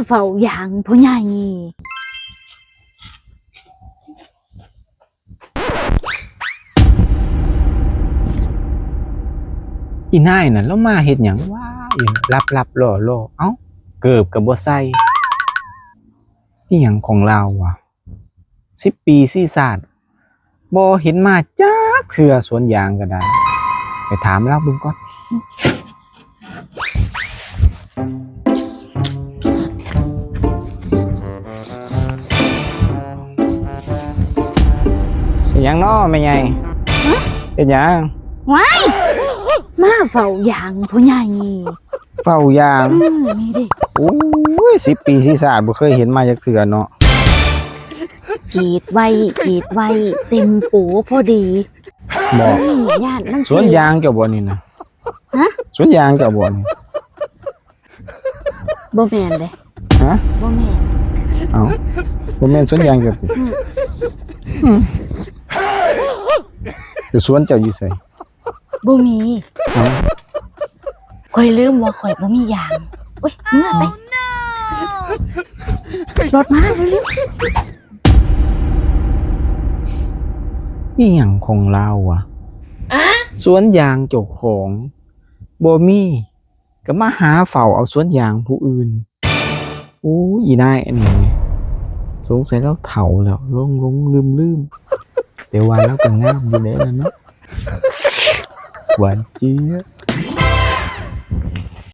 ເຝົ້າຢາງພໍ່ໃຫຍ່. ອີນາຍນັ້ນລາວມາເຮັດຫຍັງວະ ຫຼັບໆຫຼໍ່ໆ ເອົ້າ ເກີບກໍບໍ່ໃສ່ ອີຫຍັງຂອງລາວວະ? ສິບປີຊີ້ຊາດ ບໍ່ເຫັນມາຈັກເທື່ອສວນຢາງກໍໄດ້ ໄປຖາມລາວເບິ່ງກ່ອນ. ເປັນຫຍັງນໍແມ່ໃຫຍ່? ຮະ? ເປັນຫຍັງ? ວ້າຍ! ມາເຝົ້າຢາງພໍ່ໃຫຍ່. ເຝົ້າຢາງ? ອືມ ນີ້ເດ້. ໂອ້ຍ ສິບປີຊີ້ຊາດ ບໍ່ເຄີຍເຫັນມາຈັກເທື່ອເນາະ. ກຣີດໄວ້ ກຣີດໄວ້ ເຕັມໂປພໍດີ. ບໍ່ ຢ້ານມັນ ສວນຢາງເຈົ້າບໍ່ນີ້ນະ? ຮະ? ສວນຢາງເຈົ້າບໍ່ນີ້? ບໍ່ແມ່ນເດ້. ຮະ? ບໍ່ແມ່ນ. ເອົ້າ ບໍ່ແມ່ນສວນຢາງເຈົ້າຕິ? ອືມ ອືມ ແລ້ວສວນເຈົ້າຢູ່ໃສ? ບໍ່ມີ. ເອົ້າ ຂ້ອຍລືມວ່າຂ້ອຍບໍ່ມີຢາງ. ໂອ້ຍ ເມືອໄປ. ລົດມາເລັວໆ. ອີຫຍັງຂອງລາວວະ? ສວນຢາງເຈົ້າຂອງບໍ່ມີ ກໍມາຫາເຝົ້າເອົາສວນຢາງຜູ້ອື່ນ. ໂອ້ຍ ອີນາຍອັນນີ້ ສົງໄສລາວເຖົ້າແລ້ວ ຫຼົງໆລືມໆ ແຕ່ວ່າລາວກໍງາມຢູ່ເດ້ລະເນາະ ຫວານເຈຍບ.